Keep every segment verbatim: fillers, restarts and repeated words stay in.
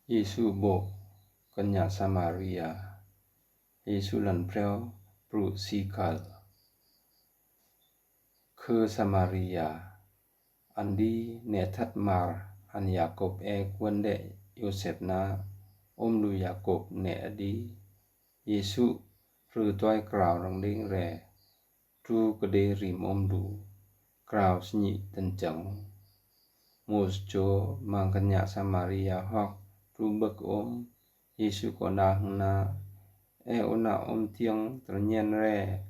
Yêsu bok kñia Samaria. Yêsu lăn breo bru Sikar. Khơ Samaria. Andi ne Thamar, an Yakôb e kuan de Yôsep na, om lu Yakôb ne adi. Yêsu rơtuai krao răng ding re, tru kade rim om lu, krao snyi tăn chăng. Môs cho mang kñia Samaria hok tru bơk om. Yêsu ko đa hăng na, e ô na om tieng tơrnien re.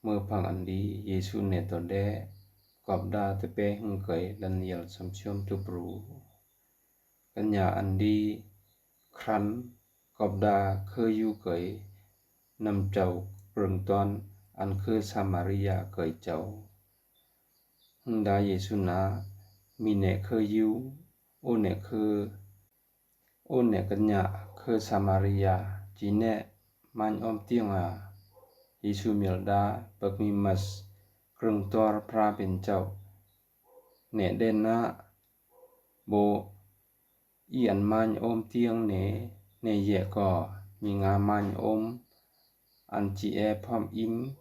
Mơphang andi Yêsu ne tode, kop đa tơpe hăng kơi lăn yal som siom tŭp ru. Kñia andi kran kop đa khơ yu kơi năm chau krơng tuan an khơ Samaria kơi chau. Hăng đa Yêsu na, mi ne khơ yu, ô ne khơ ô ne kñia khơ Samaria, či ne manh om tieng a. Yêsu mial đa bơk mi mas krơng tuar phra pên chau. Ne đen na, bô i ăn manh om tieng ne, ne ye ko, mi nga manh om ăn či e phom im,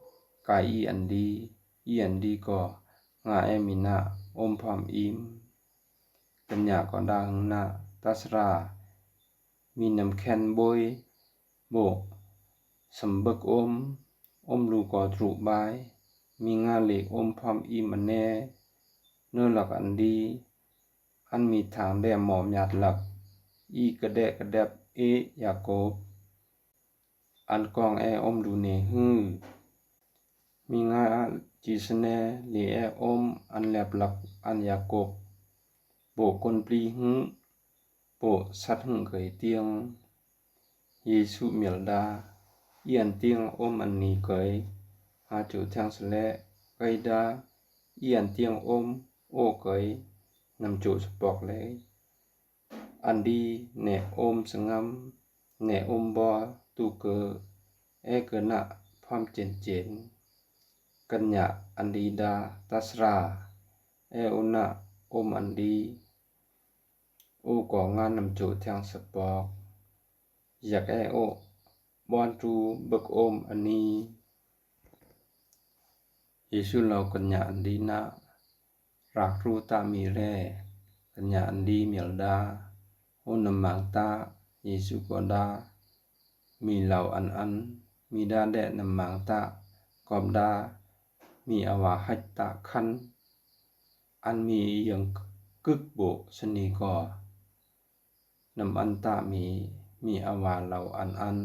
kai i andi, i andi ko, nga e mi na om phom im. Kñia ko đa hăng na, ta sra, mi năm khen bôi, bô, săm bơk om, om lu ko tru bai, mi nga lĕ om phom im ane, nơ lăk andi, ăn mi thang de mo miat lăk, i kơdĕ kơdĕp e Yakôb, ăn kong e om lu ne hư. Mi nga či sne lĕ e om ăn lep lăk ăn Yakôb, bô kon pli hư, bô sat hư kơi tieng. Yêsu mial đa, i ăn tieng om ani kơi, ha čô thăng sle, kơi đa, i ăn tieng om, ô kơi, năm čô sơpok lei. Andi ne om sngăm, ne om bor, tu kơ, e kơ na phom chen chen. Kñia andi đa, ta sra, e ô na om andi, ô ko nga năm čô thăng sơpok. Yak e ô, ƀon tru bơk om ani. Yêsu lău kñia andi na, rak tru ta mi re, kñia andi mial đa, ô năm mang ta, Yêsu ko đa, mi lău ăn ăn, mi đa de năm mang ta, kop đa, mi awa hăč ta khăn, ăn mi yăng kưk bô sni ko. Năm ăn ta mi, mi awa lău ăn ăn.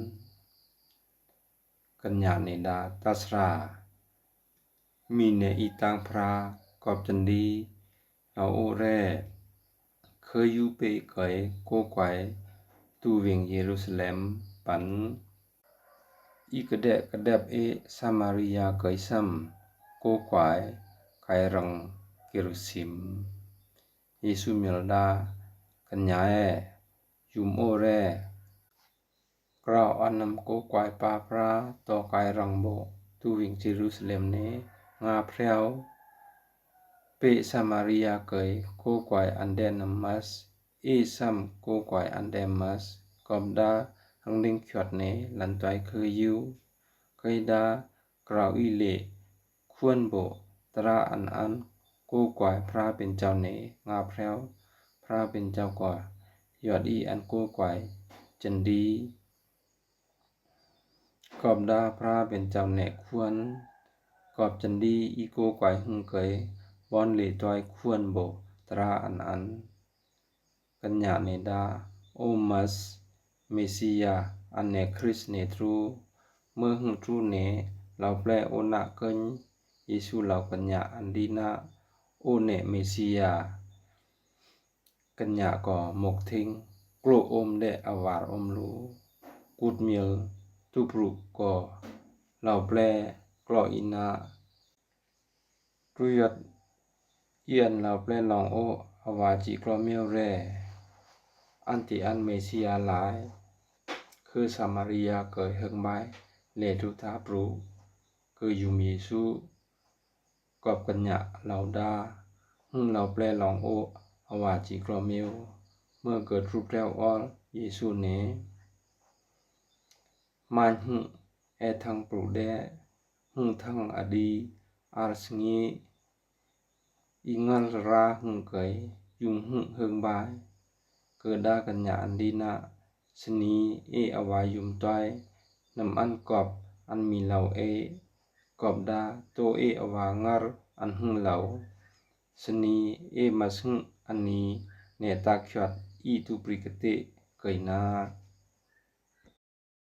Kñia ne đa, ta sra. Mi ne i tang phra, kop chandi, lău ô re. Khơ yu pê kơi, kô kuai, tu wing Yêrusalem, păn. I kơdĕ kơdĕp e Samaria kơi săm, kô kuai, kai răng Kêrusim. Yêsu mial đa, kñia e, yum ô re. Krao anăm kô kuai pa phra, to kai răng bô, tu wing Jêrusalem ne, nga phrâo. Pê Samaria kơi, kô kuai ăn de năm mas, e săm kô kuai ăn de năm mas, kop đa, hăng đĭng kyot ne, lăn tuai khơ yu. Kơi đa, krao i lĕ, khuôn bô, tra ăn ăn, kô kuai phra pên chau ne, nga phrâo, phra pên chau ko, yot i ăn kô kuai, chandi. Kop đa phra pên chau ne khuôn, kop chandi i kô kuai hŭng kơi, ƀon lĕ tuai khuôn bô, tra ăn ăn. Kñia ne đa, ô mas, Mêsia, anne Krist ne tru, mơ hŭng tru ne, lău ple ô na kơnh, Yêsu lău kñia andi na, ô ne Mêsia. Kñia ko mok thing, klô ôm de awar ôm lu, kut mil, tŭ pru ko, lău ple, klô i na, Tru yot, i ăn lău ple lŏng ôh, awa či klô miu re. Ăn ti ăn Mêsia lai, khư Samaria kơi hơ̆k bai, lĕ tru tha pru, kơ yum Yêsu, kop kñia lău đa, hŭng lău ple lŏng ôh, awa či klô miu. Mơ kơtru treo ol Yesu ne: Mai hŭ, e thang pruđe, hŭ thang adi, ar sngi, i ngal ra hŭ kơi, yum hŭ hơng bai, kơ đa knia an dina. Sni e a wa yum tuai, nâm an kop an mi lau e, kop đa, to e a wa ngar an hŭ lau. Sni e mas hŭ ani, ne ta khiot i tu pri kti kơi na.